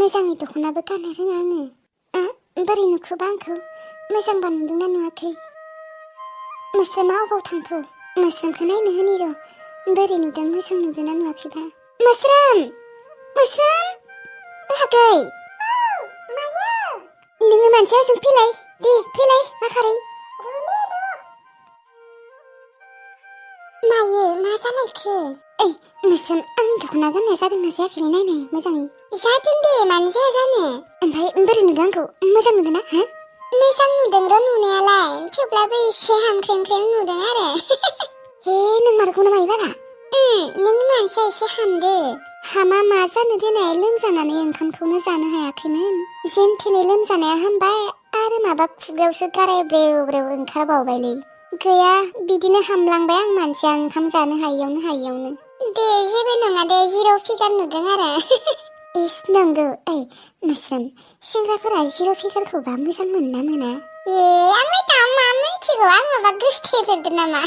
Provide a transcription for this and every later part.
मोजाङै दख'नाबो गाननो रोङा आङो। बोरै नुखोबा आंखौ? मोजांबा नुदोंना नुवाखै? मोस्रोमा अबाव थांखो? मोस्रोमखौ नायनो होनि र'। बोरै नुदों, मोजां नुदोंना नुवाखैबा? मोस्रोम! मोस्रोम! आगै! नोङो मानसिया जों फैलाय। दे फैलाय, मा खारै? मायो, मा जालायखो? ओइ मोस्रोम, आंनि दख'ना गाननाया जादोंना जायाखैलाय नायनाय मोजाङै। जादों दे, मानो जाया जानो? ओमफ्राय बोरै नुदों आंखौ? मोजां नुदोंना? हो? मोजां नुदों र' नुनायालाय, थेवब्लाबो एसे हामख्रें नुदों आरो। हे, नों मारगौ नामा बारा? नों मानसिया एसे हामदो। हामा मा जानो देनाय, लोमजानानै ओंखामखौनो जानो हायाखैमोन। जेनथेनै लोमजानाया हामबाय आरो माबा खुगायावसो गाराय ब्रेव ब्रेव ओंखारबावबायलै। गैया, बिदिनो हामलांबाय आं मानसिया ओंखाम जानो हायियावनो। दे जेबो नङा दे, जिर' फिगार नुदों आरो। इस नंगौ। ओइ मोस्रोम, सेंग्राफोरा जिर' फिगारखौबा मोजां मोनना मोना? आंलाय दा मा मिन्थिगौ, आं माबा गोसथोफेरदों नामा?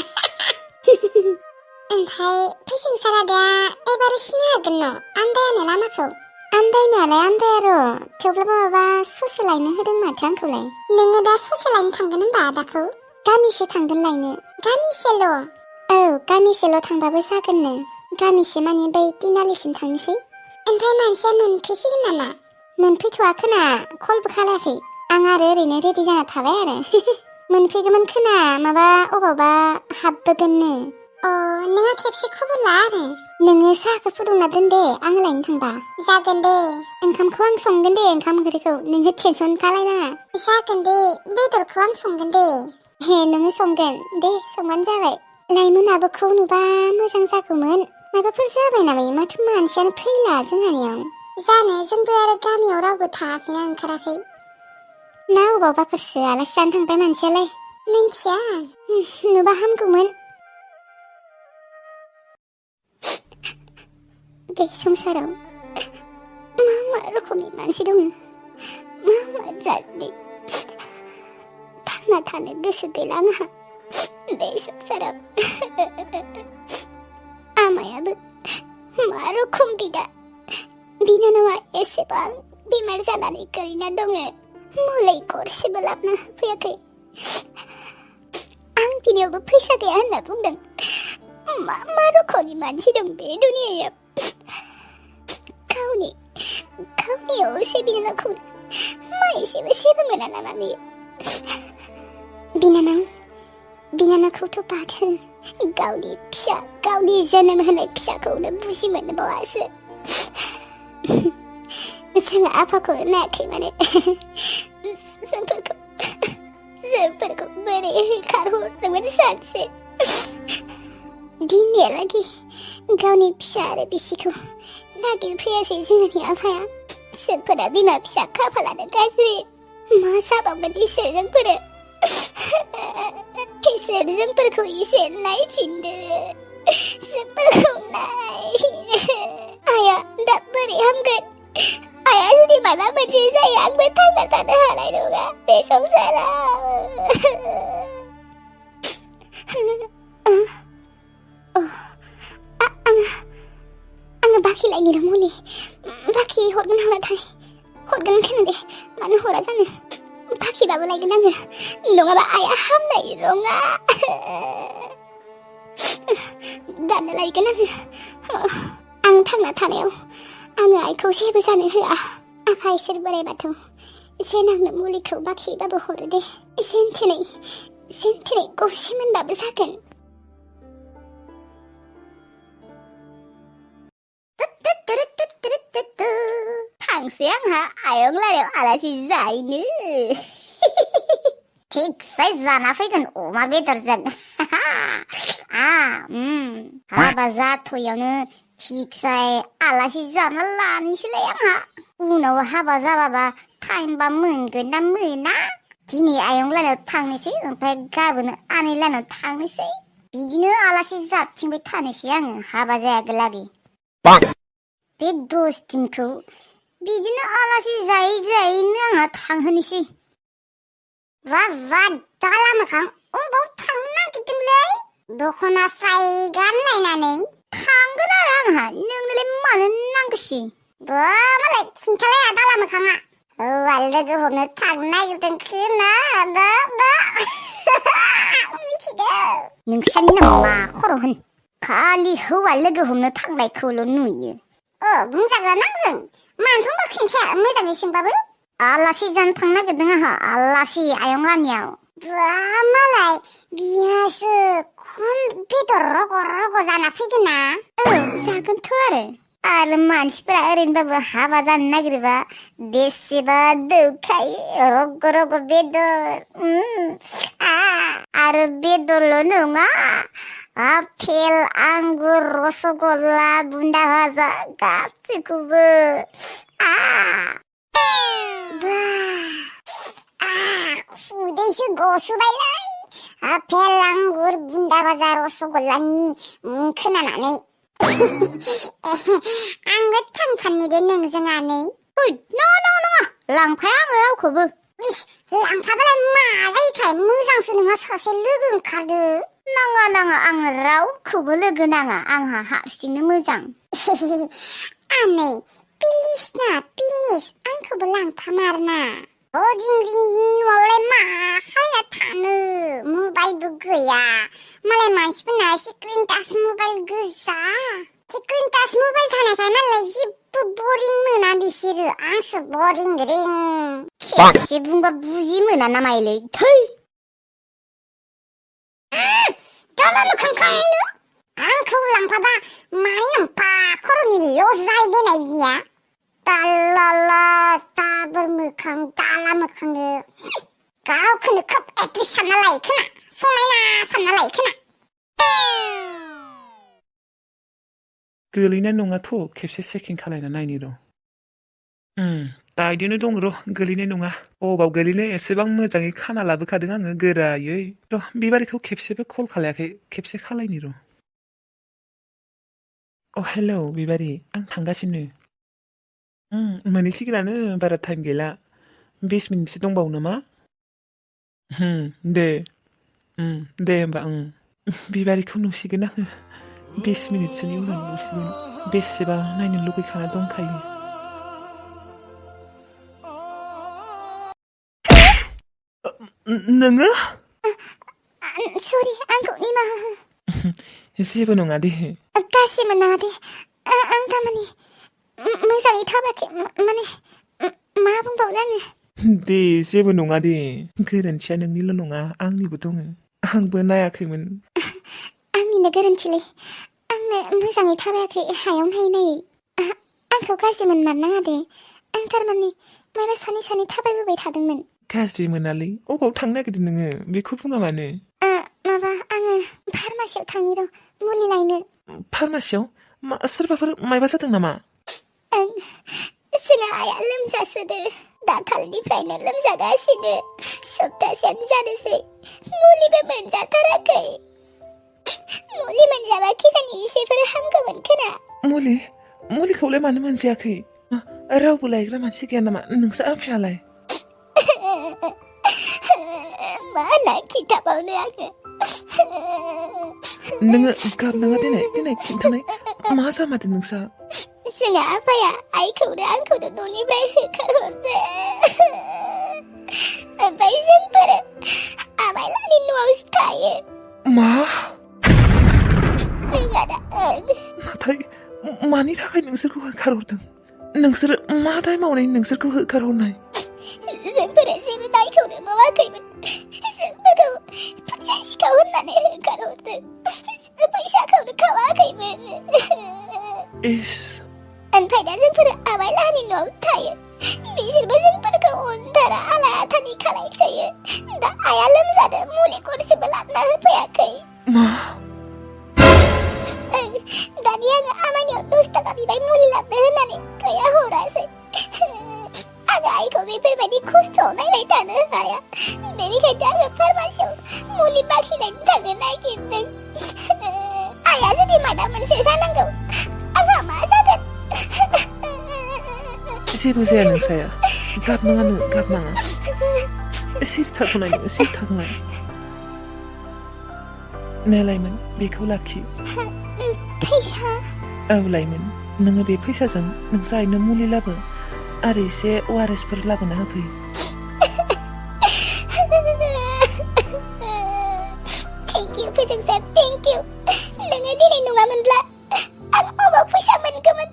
ओमफ्राय फैसा सारादा एबार सिनाय हागोन न'? आन्दायानो लामाखौ। आन्दायनायालाय आन्दाया र', थेवब्लाबो माबा ससे लायनो होदों माथो आंखौलाय। नोङो दा ससे लायनो थांगोन होनबा आदाखौ? गामिसे थांगोन लायनो। गामिसेल'? औ, गामिसेल' थांबाबो जागोननो। गामिसे माने बै तिनालिसिम थांनोसै। ओमफ्राय मानसिया मोनफैसिगोन नामा? मोनफैथ'वाखोना, कलबो खालायाखै। आं आरो ओरैनो रेडि जाना थाबाय आरो। मोनफैगौमोन खोना, माबा अबावबा हाबबोगोननो। नोङो खेबसे खबर ला आरो। नोङो साहाखौ फुदुंना दोन दे, आं लायनो थांबा। जागोन दे। ओंखामखौ आं संगोन दे, ओंखाम ओंख्रिखौ। नोङो टेनसन खालायनाङा। जागोन दे, बेदरखौ आं संगोन दे। हे, नोङो संगोन? दे, संबानो जाबाय। लाइमोनाबोखौ नुबा मोजां जागौमोन। माबाफोर जाबाय नालाय, माथो मानसियानो फैला जोंहानियाव। जानो, जोंबो आरो गामियाव रावबो थाङाखैना ओंखाराखै। ना अबावबाफोरसो आलासि जानो थांबाय मानसियालाय। मिन्थिया, नुबा हामगौमोन। बे संसाराव मा रोखोमनि मानसि दङ, मा जातनि। थांना थानो गोसो गैला आंहा बे संसाराव। आमायाबो मा रोखोम बिदा, बिनानावा एसेबां बेमार जानानै गोलैना दङ, मुलि गरसेबो लाबोना होफैयाखै। आं बिनियावबो फैसा गैया होनना बुंदों। मा रोखोमनि मानसि दं बे दुनियायाव। गावनि असे बिनानावखौ मा एसेबो जेबो मोना नामा बेयो? बिनानावखौथ' बाद हो, गावनि जोनोम होनाय फिसाखौनो बुजि मोननो बावासो। जों आफाखौ नायाखै माने जोंफोरखौ बोरै होखारहरदोंमोन सानसे। दिनैहालागै गावनि फिसा आरो बिसिखौ नागिरफैयासै जोंनि आफाया। जोंफोरा बिमा फिसा खाफालानो गाज्रि। मा जाबावगोन इसोर जोंफोरो? इसोर जोंफोरखौ एसे नायफिनदो, जोंफोरखौ नाय। आइया दा बोरै हामगोन? आइया जुदि माबा मोनसे जायो, आंबो थांना थानो हानाय नङा बे संसाराव। आङो बाखि लायनि र' मुलि। बाखि हरगोन हराथाय? हरगोन खोना दे, मानो हरा जानो। बाखिबाबो लायगोन आङो, नङाबा आइया हामनाय नङा। दानो लायगोन आङो। आं थांना थानायाव आङो आइखौ जेबो जानो होआ। आफा इसोर बोराइ बाथौ, जेन आंनो मुलिखौ बाखिबाबो हरो दे। जेनथेनै गरसे मोनबाबो जागोन। थांसै आंहा आयं लाहानाव आलासि जाहैनो। थिगसे जाना फैगोन अमा बेदरजों। हाबा जाथ'यावनो थिगसे आलासि जाना लानोसैलाय आंहा। उनाव हाबा जाबाबा टाइमबा मोनगोन ना मोना? दिनै आयं लाहानाव थांनोसै, ओमफ्राय गाबोन आनै लाहानाव थांनोसै। बिदिनो आलासि जाबथिंबाय थानोसै आङो हाबा जायागोलागै। बे 10 दिनखौ बिदिनो आलासि जायैनो आंहा थांहोनोसै। वा जाला मोखां, अबाव थांनो नागिरदोंलै? दख'ना स्राय गानलायनानै थांगोन आरो आंहा। नोंनोलाय मानो नांगौसै? मालाय खिन्थालाया दाला मोखाङा हौवा लोगो हमनो थांनो नागिरदों खोना मिथिगौ नोंसानि नामा खर' होन खालि हौवा लोगो हमनो थांनायखौल' नुयो बुंजागोन आंजों मानोथ' खिन्थाया मोजाङै सोंबाबो आलासि जानो थांनो नागिरदों आंहा आलासि आयं लानियाव मालाय बिहासो खम बेदर रग' जाना फैगोन ना जागोनथ' आरो मानसिफोरा ओरैनोबाबो हाबा जानो नागिरबा बेसेबा दौखायो रग' बेदर आरो बेदरल' नङा आपेल आंगुर रसगल्ला बुन्दा भाजा गासैखौबो खुदैसो गसोबायलै आपेल आंगुर बुन्दा भाजा रसगल्लानि खोनानानै आंबो थांफानि दे नोंजों आनै नङा लांफाया आङो रावखौबो लांफाबालाय मा जायोखाय मोजांसो नोंहा सासे लोगो ओंखारदो नाङा आं रावखौबो लोगो नाङा आंहा हारसिंनो मोजां आनै प्लिज आंखौबो लांफामारना न'आवलाय मा खालामना थानो मबाइलबो गैया मालाय मानसिफोरना स्क्रिन टाच मबाइल गोजा स्क्रिन टाच मबाइल थानायखाय मालाय जेबो बरिं मोना बिसोरो आंसो बरिं रिं खेबसे बुंबा बुजि मोना ना माइलै थै दाला मोखांखायनो आंखौ लांफाबा माइनाव खर'नि लस जाहैलायनाय बिनिया दाला दाबोर मोखां दाला मोखांनो गावखौनो खोब एक्ट्रेस सानना लायो खोना समायना सानना लायो खोना गोलैनाय नङाथ' खेबसे चेकिं खालायना नायनि र' दा इदिनो दं र' गोलैनाय नङा अबाव गोलैनो एसेबां मोजाङै खाना लाबोखादों आङो गोरायै र' बिबारिखौ खेबसेबो कल खालायाखै खेबसे खालायनि र' हेलौ बिबारि आं थांगासिनो मोनहैसिगोनानो बारा टाइम गैला 20 मिनिटसो दंबावो नामा दे होमबा बिबारिखौ नुसिगोन आङो 20 मिनिटसोनि उनाव नुसिगोन बेसेबा नायनो लुगैखाना दंखायो नोङो सरि आंखौ निमाहा हो जेबो नङा दे गासै मोननाङा दे आं थारमाने मोजाङै थाबाखै माने मा बुंबावनो आङो दे जेबो नङा दे गोरोन्थिया नोंनिल' नङा आंनिबो दङ आंबो नायाखैमोन आंनिनो गोरोन्थिलै आंनो मोजाङै थाबायाखै हायाव नायै आंखौ गाज्रि मोनमारनाङा दे आं थारमाने माबा सानै थाबायबोबाय थादोंमोन गाज्रि मोनालै अबाव थांनो नागिरदों नोङो बेखौ बुङा मानो माबा आङो फार्मासियाव थांनि र' मुलि लायनो फार्मासियाव सोरबाफोर मायबा जादों नामा जोंहा आइया लोमजासोदो दाखालिनिफ्रायनो लोमजागासिनो सप्तासेयानो जानोसै मुलिबो मोनजाथाराखै मुलि मोनजाबा खिजानि एसेफोर हामगौमोन खोना मुलिखौलाय मानो मोनजायाखै रावबो लायग्रा मानसि गैया नामा नोंसो आफायालाय मा होनना खिन्थाबावनो आङो नोङो गाबनाङा दिनै खिन्थानाय मा जामारदों नोंसा जोंहा आफाया आंखौनो न'निफ्राय होखारहरदो ओमफ्राय जोंफोरो आमाइलानि न'आवसो थायो मा नाथाय मानि थाखाय नोंसोरखौ होखारहरदों नोंसोरो मा दाय मावनाय नोंसोरखौ होखारहरनाय जोंफोरा जेबो दायखौनो मावाखैमोन जोंफोरखौ फैसा सिखाव होननानै होखारहरदों फैसाखौनो खावाखैमोन ओमफ्राय दा जोंफोरो आमाइलाहानि न'आव थायो बिसोरबो जोंफोरखौ उनथारा आला आथानि खालायसोयो दा आइया लोमजादों मुलि गरसेबो लाबोना होफैयाखै दानि आङो आमाइनियाव 10 थाखा बिबाय मुलि लाबोनो होननानै गैया हरासै आङो आइखौ बेफोरबायदि खस्थ'आव नायबाय थानो हाया बेनिखायनो आङो फार्मासियाव मुलि बाखिनायनो थांनो नागिरदों आइया जुदि माबा मोनसे जानांगौ आंहा मा जागोन जेबो जाया नोंसाया गाबनाङा सिरि थाथ'नाय नालायमोन बेखौ लाखि फैसा औ लायमोन नोङो बे फैसाजों नोंसा आइनो मुलि लाबो आरो एसे ORSफोर लाबोना होफै। थेंक इउ फोजोंसार, थेंक इउ। नोङो दिनै नङामोनब्ला आं अबाव फैसा मोनगौमोन।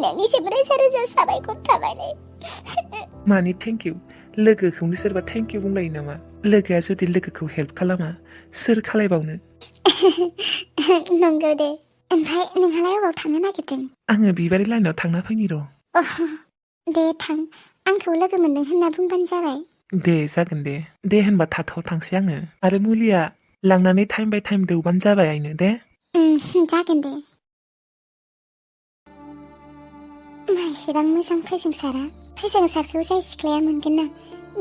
नोंनिसिम रोजा रोजा साबायखर थाबायलै। मानि थेंक इउ? लोगोखौनो सोरबा थेंक इउ बुंलायो नामा? लोगोआ जुदि लोगोखौ हेल्प खालामा सोर खालायबावनो? नंगौ दे। ओमफ्राय नोंहालाय अबाव थांनो नागिरदों? आङो बिबारि लाइनाव थांना फैनि र'। दे थां, आंखौ लोगो मोनदों होनना बुंबानो जाबाय। दे जागोन दे। दे होनबा थांसै आङो। आरो मुलिया लांनानै टाइम बाय टाइम दौबानो जाबाय आइनो दे। जागोन दे। मा एसेबां मोजां फोजोंसारा? फोजोंसारखौ जाय सिख्लाया मोनगोन ना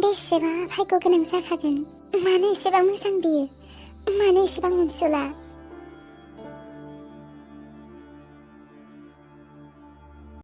बेसेबा भाग्य गोनां जाखागोन। मानो एसेबां मोजां बियो? मानो एसेबां अनसुला?